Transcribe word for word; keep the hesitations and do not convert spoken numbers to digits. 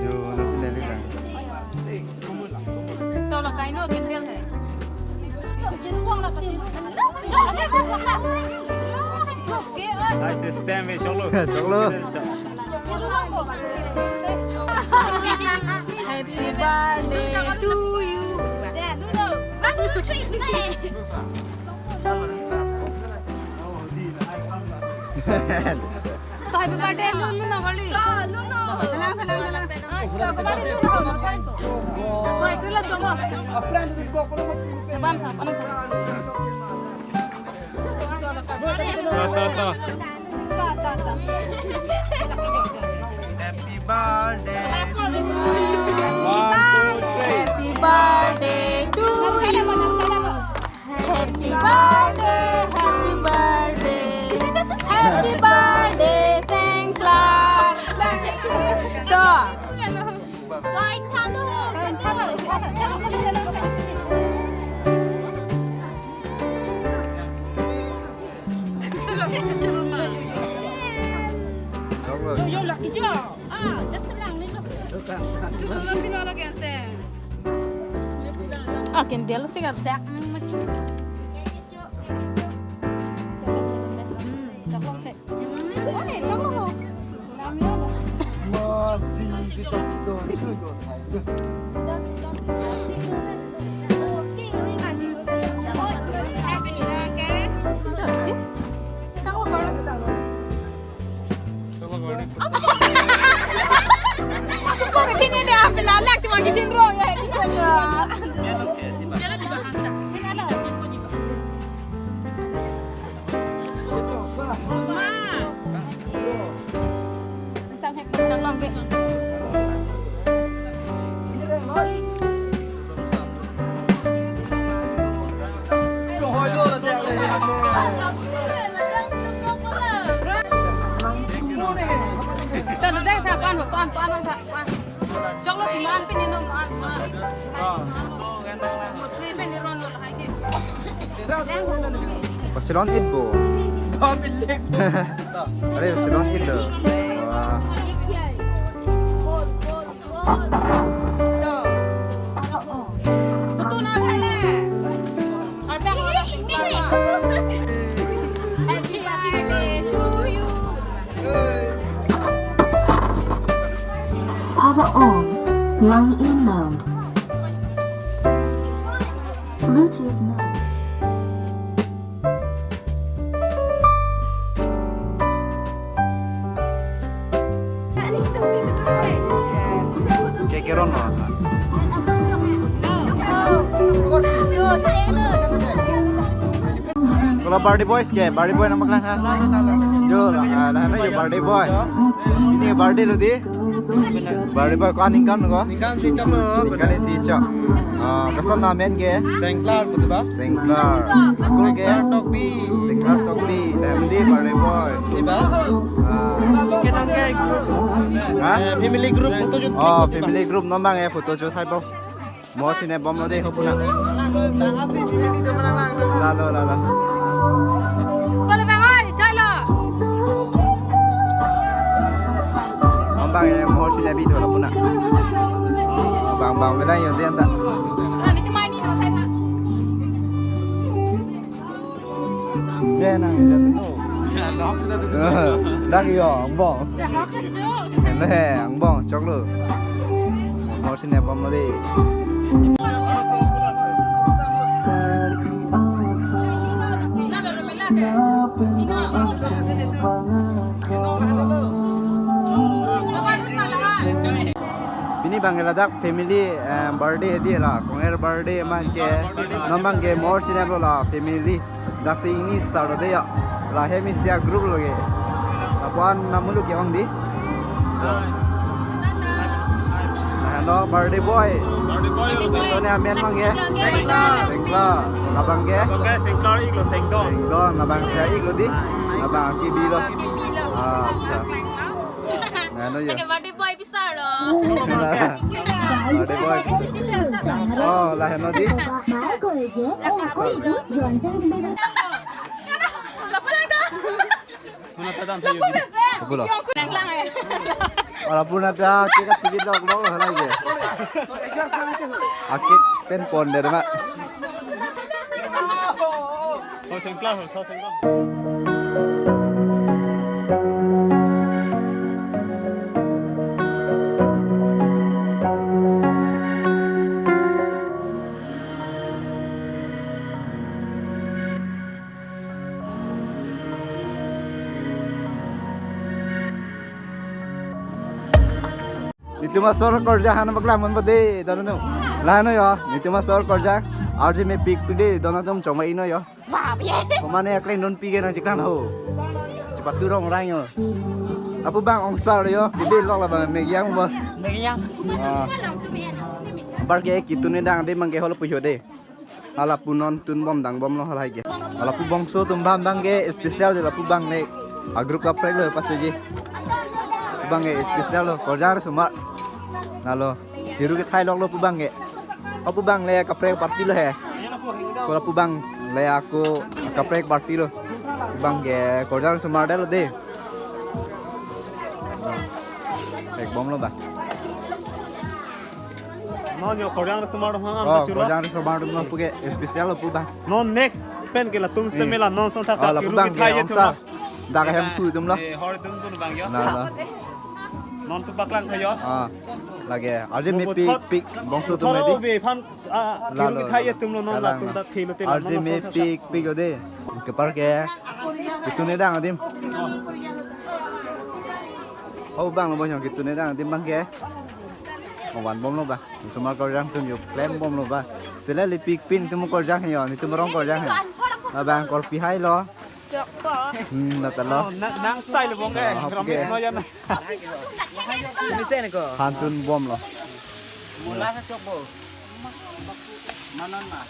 Yo, no tiene liga. Tolo kaino candle hai. Ai, system hai, choklo. Choklo. Happy birthday to you. One, two, three, play. To happy birthday, Lulu no kali. Lulu no. Phelang, phelang, phelang. Happy birthday, Lulu no. Koi, koi lo chong lo. Apran ko ko lo. Ban sa, ban sa. To, to, to. Happy birthday. One, two, three. Happy birthday to you. Happy birthday, happy birthday, happy birthday, Saint Clair. To. Yo, yo, laki jo. Ah, jat lang ni lo. Tutu lo pino lo kente. Ah, candle si ka dak. Hmm, tak lo te. Hmm, oh, eh, tak lo. Happy birthday. Sini deh, pinalak, cuma gini, bro, ya, ini saja. Tanda deh, tha, pan, pan, pan, pan, tha, pan. Choklo timan pini nom, an, an. Mo three pini ron lo hai ke. Barcelona it bo. Are Barcelona it lo. Wah. To. Tutu na thai le. Arpek lo. Happy birthday to you. Power on. Line in mode. Bluetooth mode. Ke keron lo. Kola birthday boys ke, birthday boy nama kelang ha? Yo, la, la, la, yo birthday boy. Ini birthday lo dei. Birthday boy ko aningkan ko? Ningkan isi chok lo. Ningkan isi chok. Ah, koson amen ke? Saint Clair puti ba? Saint Clair. School ke? Saint Clair Tokbi. Saint Clair Tokbi. Tadi birthday boy. Di ba? Ah. Kenang ke group. Ha? Eh, family group photo shoot. Oh, family group non abang ya photo shoot hai po. Mohor si ne bom lo dei ho puna. Lang, lang, lang, lang, lang, lang, lang. Lalo, lalo. Chalo bang oi, chalo. Bang bang ya, mohor si ne video lo puna. Bang bang bilang yo dia tak. Nah, ini cuma ini dong saya. Dia nang dia tu. Ya, lo kita tu. Dak yo, angbong. Dak yo. Angbong, choklo. Mohor si ne bom lo dei. Pini bang ladak family, eh, birthday dei la, konger birthday man ke, non abang ke mohor si ne bom lo la family. Daksi ini Saturday ya. Lahai misi a-group lo ke. Lapuan namulu ke-ong dei. Nah, lo birthday boy. Birthday boy. Koson amen abang ke? Sengkla. Sengkla. Labang ke? Labang ke Sengkla ik lo, Sengdon. Sengdon, labang ke ik lo dei. Labang ke bi lo. Ah, acha. Nah, lo ya. Birthday boy bisa lo. Oh, lahenlo dei. Apo lo? Nang lang eh. Wala puna ta cake kachibit lok lok lo halai ke. A cake pen pondet ma. Netum asor korjang han paklang mon bade, don atum. Lahenlo yo, netum asor korjang, arje mepik pik dei, don atum chongma ino yo. Bap ye. Komane akleng non pik ke nangcheklang ho. Chepatu rong rang yo. Lapu bang ongsar yo, bibe lok labang megiang bo. Megiang. Ah. Bar ke kitun nedang dei, mang ke holo pujo dei. Hala pu non tun bom dang bomlo halai ke. Hala pu bangso atum bang bang ke special dei, lapu bang le a group kaprek lo pasoji. Pu bang ke special lo, korjang arsomar. Lalo, tiru ke thai lok lo pu bang ke. O pu bang le kaprek party lo he. Ko lapu bang le ako kaprek party lo. Pu bang ke korjang arsomar dei lo dei. Ek bomlo ba. Non yo korjang arsomar atum hang Oh, ang chulo. Korjang arsomar atum lo pu ke special lo pu bang. Non next pen ke latum stem Eh. Mela non son thak Oh, thak lapu kiru bang ke thai ke ye ongsar. Thum. Dak hem Eh, ku atum lo. Eh, hor atum tun bang yo. Lalo. Non pu paklang tha yo. Ah, lake. Arje mepik pik bangso atum Thoro dei. Be phan ah, kiru Lalo, thai ye lalo. Thum lo non Kalang latum lo. Ta thilo te la Arje non son thak thak. Mepik pik o dei. Kepar ke. Kitun nedang adim. O bang lo bang yo kitun nedang adim bang ke. Ongvan bomlo ba. Arsomar korjang atum yo klem bomlo ba. Sela le pik pin atum korjang yo, netum rong korjang he. Abang korpi hai lo. Chok po. Hmm, la ta lo. Oh, na-, nang sai lo bong ke. Oh, hop Ramesh ke. Noyan. Mesen ko. Hantun bomlo. Mula sa chok po. Manon ma.